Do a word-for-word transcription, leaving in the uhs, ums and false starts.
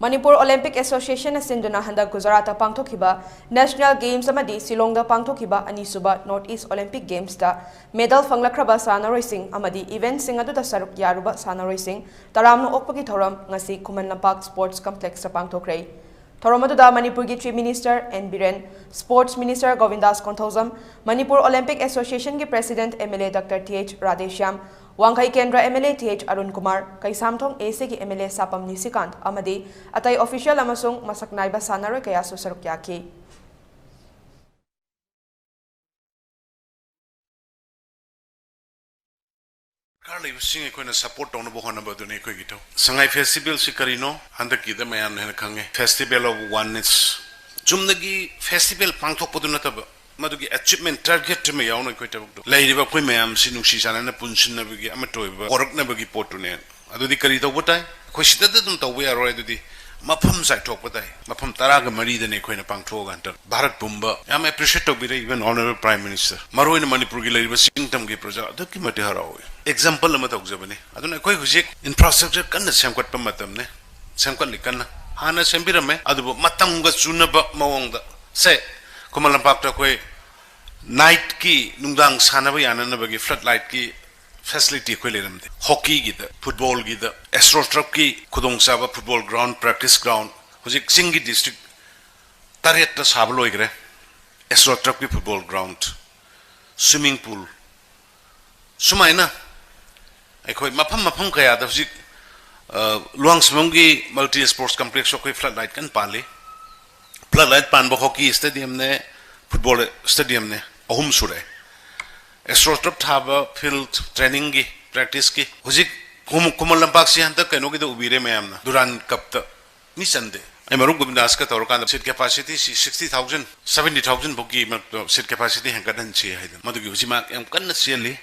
Manipur Olympic ꯑꯦꯁꯣꯁꯤꯌꯦꯁꯟꯅ ꯁꯤꯟꯗꯨꯅ ꯍꯟꯗꯛ ꯒꯨꯖꯔꯥꯠꯇ ꯄꯥꯡꯊꯣꯛꯈꯤꯕ ꯅꯦꯁꯅꯦꯜ ꯒꯦꯝꯁ ꯑꯃꯗꯤ ꯁꯤꯂꯣꯡꯗ ꯄꯥꯡꯊꯣꯛꯈꯤꯕ ꯑꯅꯤꯁꯨꯕ ꯅꯣꯔꯠ ꯏꯁ ꯑꯣꯂꯦꯝꯄꯤꯛ ꯒꯦꯝꯁꯇ ꯃꯦꯗꯜ ꯐꯪꯂꯛꯈ꯭ꯔꯕ ꯁꯥꯟꯅꯔꯣꯏꯁꯤꯡ ꯑꯃꯗꯤ ꯏꯚꯦꯟꯠꯁꯤꯡ ꯑꯗꯨꯗ ꯁꯔꯨꯛ ꯌꯥꯔꯨꯕ ꯁꯥꯟꯅꯔꯣꯏꯁꯤꯡ ꯇꯔꯥꯝꯅ ꯑꯣꯛꯄꯒꯤ ꯊꯧꯔꯝ ꯉꯁꯤ ꯈꯨꯃꯟ ꯂꯝꯄꯥꯛ ꯁ꯭ꯄꯣꯔꯠꯁ ꯀꯝꯄ꯭ꯂꯦꯛꯁꯇ ꯄꯥꯡꯊꯣꯛꯈ꯭ꯔꯦ꯫ ꯊꯧꯔꯝ ꯑꯗꯨꯗ ꯃꯅꯤꯄꯨꯔꯒꯤ chief minister N Biren, sports minister Govindas Konthoujam, Manipur Olympic ꯑꯦꯁꯣꯁꯤꯌꯦꯁꯟꯒꯤ president M L A doctor T H Radheshyam, Wangkhei Kendra M L A T H Arun Kumar, Keishamthong A ꯁꯤꯒꯤ ꯑꯦꯝ ꯑꯦꯜ ꯑꯦ ꯁꯥꯄꯝ ꯅꯤꯁꯤꯀꯥꯟꯠ ꯑꯃꯗꯤ ꯑꯇꯩ ꯑꯣꯐꯤꯁꯤꯌꯦꯜ ꯑꯃꯁꯨꯡ ꯃꯁꯛ ꯅꯥꯏꯕ ꯁꯥꯟꯅꯔꯣꯏ ꯀꯌꯥꯁꯨ ꯁꯔꯨꯛ ꯌꯥꯈꯤ꯫ ꯗꯔꯀꯥꯔ ꯂꯩꯕꯁꯤꯡ ꯑꯩꯈꯣꯏꯅ ꯁꯄꯣꯔꯠ ꯇꯧꯅꯕ ꯍꯣꯠꯅꯕ ꯑꯗꯨꯅꯤ ꯑꯩꯈꯣꯏꯒꯤ ꯏꯊꯧ꯫ ꯁꯉꯥꯏ ꯐꯦꯁꯇꯤꯚꯦꯜꯁꯤ ꯀꯔꯤꯅꯣ? ꯍꯟꯗꯛꯀꯤꯗ ꯃꯌꯥꯝꯅ ꯍꯦꯟꯅ ꯈꯪꯉꯦ, ꯐꯦꯁꯇꯤꯚꯦꯜ ꯑꯣꯐ ꯋꯥꯟꯅꯦꯁ꯫ ꯆꯨꯝꯅꯒꯤ ꯐꯦꯁꯇꯤꯚꯦꯜ ꯄꯥꯡꯊꯣꯛꯄꯗꯨ ꯅꯠꯇꯕ, ꯃꯗꯨꯒꯤ ꯑꯦꯆꯤꯚꯃꯦꯟꯠ ꯇꯥꯔꯒꯦꯠ ꯑꯃ ꯌꯥꯎꯅ ꯑꯩꯈꯣꯏ ꯊꯕꯛꯇꯣ ꯂꯩꯔꯤꯕ ꯑꯩꯈꯣꯏ ꯃꯌꯥꯝꯁꯤ ꯅꯨꯡꯁꯤ ꯆꯥꯟꯅꯅ ꯄꯨꯟꯁꯤꯟꯅꯕꯒꯤ ꯑꯃꯠꯇ ꯑꯣꯏꯕ ꯄꯣꯔꯛꯅꯕꯒꯤ ꯄꯣꯠꯇꯨꯅꯦ꯫ ꯑꯗꯨꯗꯤ ꯀꯔꯤ ꯇꯧꯕ ꯇꯥꯏ? ꯑꯩꯈꯣꯏ ꯁꯤꯗꯗ ꯑꯗꯨꯝ ꯇꯧꯕ ꯌꯥꯔꯣꯏ꯫ ꯑꯗꯨꯗꯤ ꯃꯐꯝ ꯆꯥꯏꯊꯣꯛꯄ ꯇꯥꯏ꯫ ꯃꯐꯝ ꯇꯔꯥꯒ ꯃꯔꯤꯗꯅꯦ ꯑꯩꯈꯣꯏꯅ ꯄꯥꯡꯊꯣꯛꯑꯒ ꯍꯟꯗꯛ ꯚꯥꯔꯠ ꯄꯨꯝꯕ ꯌꯥꯝ appreciate ꯇꯧꯕꯤꯔꯦ, even Honourable Prime Minister꯫ ꯃꯔꯨꯑꯣꯏꯅ ꯃꯅꯤꯄꯨꯔꯒꯤ ꯂꯩꯔꯤꯕ ꯆꯤꯡ ꯇꯝꯒꯤ ꯄ꯭ꯔꯖꯥ ꯑꯗꯨꯛꯀꯤ ꯃꯇꯤꯛ ꯍꯔꯥꯎꯏ꯫ ꯑꯦꯛꯖꯥꯝꯄꯜ ꯑꯃ ꯇꯧꯖꯕꯅꯤ꯫ ꯑꯗꯨꯅ ꯑꯩꯈꯣꯏ ꯍꯧꯖꯤꯛ ꯏꯟꯐ꯭ꯔꯥꯁ꯭ꯇ꯭ꯔꯛꯆꯔ ꯀꯟꯅ ꯁꯦꯝꯒꯠꯄ ꯃꯇꯝꯅꯤ꯫ ꯁꯦꯝꯒꯠꯂꯤ ꯀꯟꯅ꯫ ꯍꯥꯟꯅ ꯁꯦꯝꯕꯤꯔꯝꯃꯦ, ꯑꯗꯨꯕꯨ ꯃꯇꯝꯒ ꯆꯨꯅꯕ ꯃꯑꯣꯡꯗ꯫ ꯁꯦ, ꯈꯨꯃꯟ ꯂꯝꯄꯥꯛꯇ ꯑꯩꯈꯣꯏ ꯅꯥꯏꯠꯀꯤ, ꯅꯨꯡꯗꯥꯡ ꯁꯥꯟꯅꯕ ꯌꯥꯅꯅꯕꯒꯤ ꯐ꯭ꯂꯠ ꯂꯥꯏꯠꯀꯤ ꯐꯦꯁꯤꯂꯤꯇꯤ ꯑꯩꯈꯣꯏ ꯂꯩꯔꯝꯗꯦ꯫ ꯍꯣꯀꯤꯒꯤꯗ, ꯐꯨꯠꯕꯣꯜꯒꯤꯗ, ꯑꯦꯁꯇ꯭ꯔꯣ ꯇꯔꯐꯀꯤ ꯈꯨꯗꯣꯡꯆꯥꯕ, ꯐꯨꯠꯕꯣꯜ ꯒ꯭ꯔꯥꯎꯟ, ꯄ꯭ꯔꯦꯛꯇꯤꯁ ꯒ꯭ꯔꯥꯎꯟ, ꯍꯧꯖꯤꯛ ꯆꯤꯡꯒꯤ ꯗꯤꯁꯇ꯭ꯔꯤꯛ ꯇꯔꯦꯠꯇ ꯁꯥꯕ ꯂꯣꯏꯈ꯭ꯔꯦ꯫ ꯑꯦꯁꯇ꯭ꯔꯣ ꯇꯔꯐꯀꯤ ꯐꯨꯠꯕꯣꯜ ꯒ꯭ꯔꯥꯎꯟ, ꯁ꯭ꯋꯤꯃꯤꯡ ꯄꯨꯜ, ꯁꯨꯃꯥꯏꯅ ꯑꯩꯈꯣꯏ ꯃꯐꯝ ꯃꯐꯝ ꯀꯌꯥꯗ ꯍꯧꯖꯤꯛ, ꯑ, ꯂꯨꯋꯥꯡꯁꯝꯕꯝꯒꯤ ꯃꯜꯇꯤ ꯁ꯭ꯄꯣꯔꯠꯁ ꯀꯝꯄ꯭ꯂꯦꯛꯁꯁꯨ ꯑꯩꯈꯣꯏ ꯐ꯭ꯂꯠ ꯂꯥꯏꯠ ꯀꯟꯅ ꯄꯥꯜꯂꯤ꯫ ꯐ꯭ꯂꯠ ꯂꯥꯏꯠ ꯄꯥꯟꯕ ꯍꯣꯀꯤ ꯁ꯭ꯇꯦꯗꯤꯌꯝꯅꯦ, ꯐꯨꯠꯕꯣꯜ ꯁ꯭ꯇꯦꯗꯤꯌꯝꯅꯦ, ꯑꯍꯨꯝ ꯁꯨꯔꯦ꯫ ꯑꯦꯁꯇ꯭ꯔꯣ ꯇꯔꯐ ꯊꯥꯕ ꯐꯤꯜꯗ ꯇ꯭ꯔꯦꯅꯤꯡꯒꯤ, ꯄ꯭ꯔꯦꯛꯇꯤꯁꯀꯤ꯫ ꯍꯧꯖꯤꯛ ꯈꯨꯃ-, ꯈꯨꯃꯟ ꯂꯝꯄꯥꯛꯁꯤ ꯍꯟꯗꯛ ꯀꯩꯅꯣꯒꯤꯗ ꯎꯕꯤꯔꯦ ꯃꯌꯥꯝꯅ, ꯗꯨꯔꯥꯟ ꯀꯞꯇ꯫ ꯃꯤ ꯆꯟꯗꯦ꯫ ꯑꯩ ꯃꯔꯨꯞ ꯒꯣꯕꯤꯟꯗꯥꯁꯀ ꯇꯧꯔꯀꯥꯟꯗ ꯁꯤꯠ ꯀꯦꯄꯥꯁꯤꯇꯤꯁꯤ ꯁꯤꯛꯁꯇꯤ ꯊꯥꯎꯖꯟ, ꯁꯚꯦꯟꯇꯤ ꯊꯥꯎꯖꯟ ꯐꯥꯎꯒꯤ ꯃꯔꯛꯇ ꯁꯤꯠ ꯀꯦꯄꯥꯁꯤꯇꯤ ꯍꯦꯟꯒꯠꯍꯟꯁꯤ ꯍꯥꯏꯗꯅ ꯃꯗꯨꯒꯤ ꯍꯧꯖꯤꯛ ꯃꯥ ꯌꯥꯝ ꯀꯟꯅ ꯆꯦꯜꯂꯤ꯫